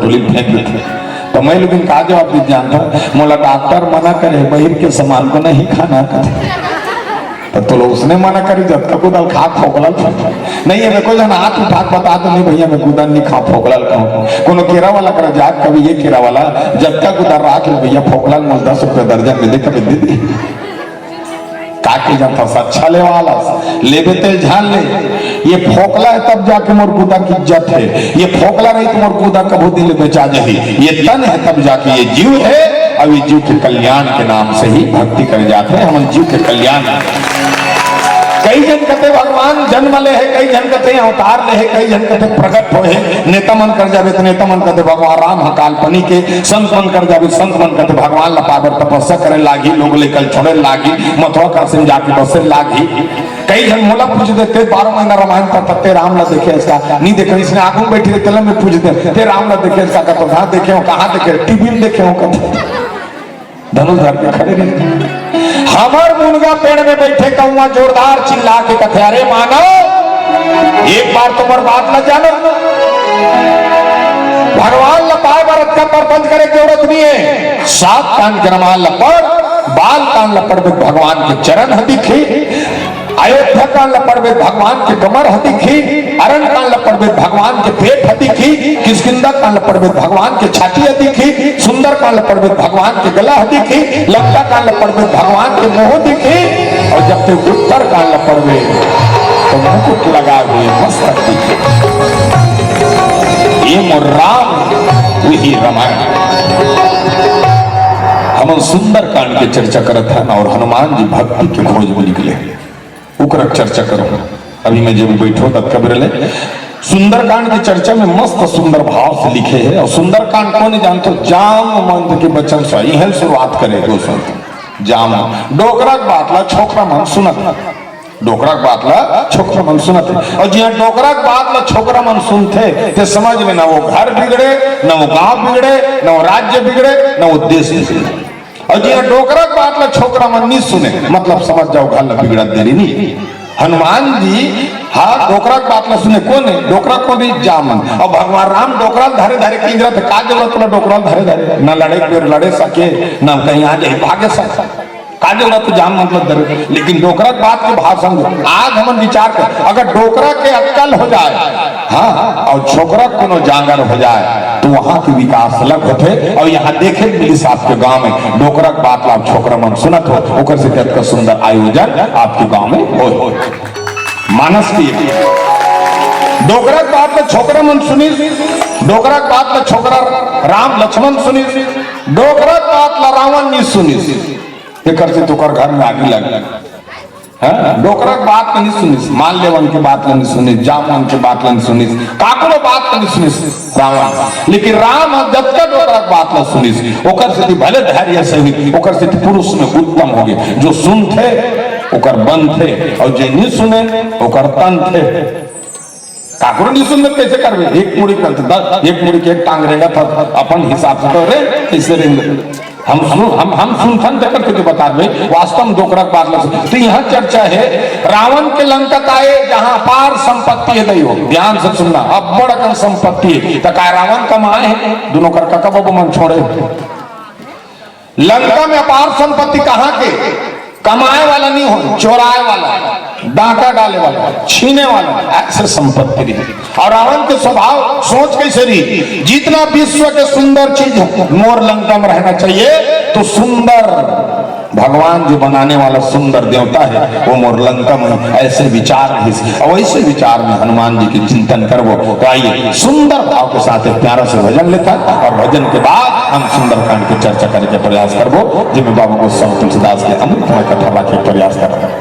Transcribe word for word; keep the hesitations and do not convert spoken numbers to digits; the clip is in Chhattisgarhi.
टोली फेंक देथे। तो मैं लेकिन का जवाब दे जानता, मोला डॉक्टर मना करे, बहिर के सामान को नहीं खाना कथे। तो तोला उसने मना करे, जतका कुदल खा, फोकला ल। नहीं है, मैं कोई जना हाथ उठा के बता दो, "नहीं भैया, मैं कुदल नहीं खा, फोकला ल खाऊं।" कोनो केरा वाला करा जात कभी, "ये केरा वाला, जतका कुदल राख ले भैया, फोकला ल मोला दस रुपया दर्जन में दे," कभी दे दी। का के जानता, अच्छा लेवा आलस, लेबे तेल झान ले। ये फोकला है तब जाके मोर कुदा के इज्जत है, ये फोकला नहीं तो मोर कुदा कभू दिन ले बेचा जाही। ये तन है तब जाके ये जीव है, अब ये जीव के कल्याण के नाम से ही भक्ति करे जात हे, हमन जीव के कल्याण। कई झन कथे भगवान जन्म ले हे, कई झन कथे अवतार ले हे, कई झन कथे प्रगट होए हे। नेता मन कर जाबे त नेता मन कथे भगवान राम ह काल्पनिक हे, संत मन कर जाबे त संत मन कथे भगवान ल पाए बर तपस्या करे लागही, लोग ले कल छोड़े लागही, मथुरा काशी में जाके बसे लागही। कई झन मोला पूछ देथे, "बारह महीना रामायण पढ़थस, ते राम ला देखे हस का?" नहीं देखे, इसने आगू में बैठी रहते, मैं पूछ दे, "ते राम ला देखे हस का?" कहता, "हाँ देखे हो।" "कहाँ देखे?" "टीवी में देखे हो।" कहता, धनुष धर के खड़े रहे। हमर मुनगा पेड़ में बैठे कौआ जोरदार चिल्ला के कथे, "अरे मानव, एक बार तो मोर बात ला जानो। भगवान ला पाए बर अतका प्रपंच करे के जरूरत नहीं है। सात कांड के रामायण ला पढ़, बाल कांड ला पढ़बे, भगवान के चरण ह दिखही, अयोध्या कांड ला पढ़बे, भगवान के कमर ह दिखही, अरण्य कांड ला पढ़बे, भगवान के पेट ह दिखही, किष्किंधा कांड ला पढ़बे, भगवान के छाती ह दिखही, सुंदर कांड ला पढ़बे, भगवान के गला ह दिखही, लंका कांड ला पढ़बे, भगवान के मुंह दिखही, और जब ते उत्तर कांड ला पढ़बे, तो मुकुट लगा हुए मस्तक दिखही।" ये मोर राम, वही रामायण। हमन सुंदर कांड के चर्चा करत हन और हनुमान जी भक्ति के खोज में निकले। ओकर चर्चा करो। अभी मैं जब बैठो तब कब ले सुंदरकांड की चर्चा में मस्त सुंदर भाव से लिखे हे। और सुंदरकांड कोन जानथो? जामवंत के बचन से इहें शुरुआत करे गोसाई। जाम डोकरा के बात ला छोकरा मन सुनत, डोकरा के बात ला छोकरा मन सुनत। और जिहां डोकरा के बात ला छोकरा मन सुनथे, ते समझ में ना वो घर बिगड़े, ना वो गांव बिगड़े, ना वो राज्य बिगड़े, ना वो देश बिगड़े। और जिहां डोकरा के बात ला छोकरा मन नी सुने, मतलब समझ जाओ घर ला बिगड़त देरी नी। हनुमान जी हा डोकरा के बात ला सुने कोन हे? डोकरा कोन हे? जामन। और भगवान राम डोकरा धरे धरे किंजरत हे, का जरूरत ला डोकरा धरे धरे? ना लड़े के बेर लड़े सके, ना कहीं आ जाए भागे सके। का जरूरत जामन मतलब धरे? लेकिन डोकरा के बात के भाव समझो। आज हमन विचार कर, अगर डोकरा के अक्कल हो जाए, हाँ, और छोकरा कोनो जांगर हो जाए, तो वहां के विकास अलग होथे। और यहाँ देखे के मिलिस आपके गांव में डोकरा के बात ला छोकरा मन सुनत हो, ओकर से कतका सुंदर आयोजन आपके गांव में होय। मानस की डोकरा के बात ला छोकरा मन सुनिस, डोकरा के बात ला छोकरा राम लक्ष्मण सुनिस, डोकरा के बात ला रावण नी सुनिस। एकर से तो ओकर घर में आगी लग हाँ, डोकरा के बात ला नी सुनिस, मालदेवन के बात ला नी सुनिस, जामवन के बात ला नी सुनिस, काकरो बात ला नी सुनिस रावण। लेकिन राम ह जतका डोकरा के बात ला सुनिस, ओकर सेती भले धैर्य सहित, ओकर सेती पुरुष में उत्तम होगे। जो सुनथे, ओकर बनथे, और जे नी सुने, ओकर तनथे। काकरो नी सुनबे, कैसे करबे? एक मुड़ी करते दस, एक मुड़ी के एक टांग रेंगत ह, अपन हिसाब से तो रे, कैसे रेंगे? हम सुन, हम, हम सुनथन तेकर के जो बता रहे, वास्तव में डोकरा के बात लग सकते। तो यहाँ चर्चा है, रावण के लंका का है, जहाँ अपार संपत्ति है, दैव, ध्यान से सुनना, अब्बड़ अकन संपत्ति है। तो का रावण कमाए है? दोनों कर काका बाबू मन छोड़े। लंका में अपार संपत्ति कहाँ के? कमाए वाला नहीं हो, चोराए वाला, डांटा डाले वाला, छीने वाला, ऐसे संपत्ति रही। और रावण के स्वभाव, सोच कैसे रही? जितना विश्व के सुंदर चीज है, मोर लंका में रहना चाहिए। तो सुंदर भगवान जो बनाने वाला सुंदर देवता है, वो मोर लंका में, ऐसे विचार रहिस। और ऐसे विचार में हनुमान जी के चिंतन करबो। तो आइए, सुंदर भाव के साथ एक प्यारा से भजन लेता और भजन के बाद हम सुंदरकांड की चर्चा करे के प्रयास करबो, जिसमें बाबा गोस्वामी तुलसीदास के अमृतमय कथा राखे के प्रयास करबो।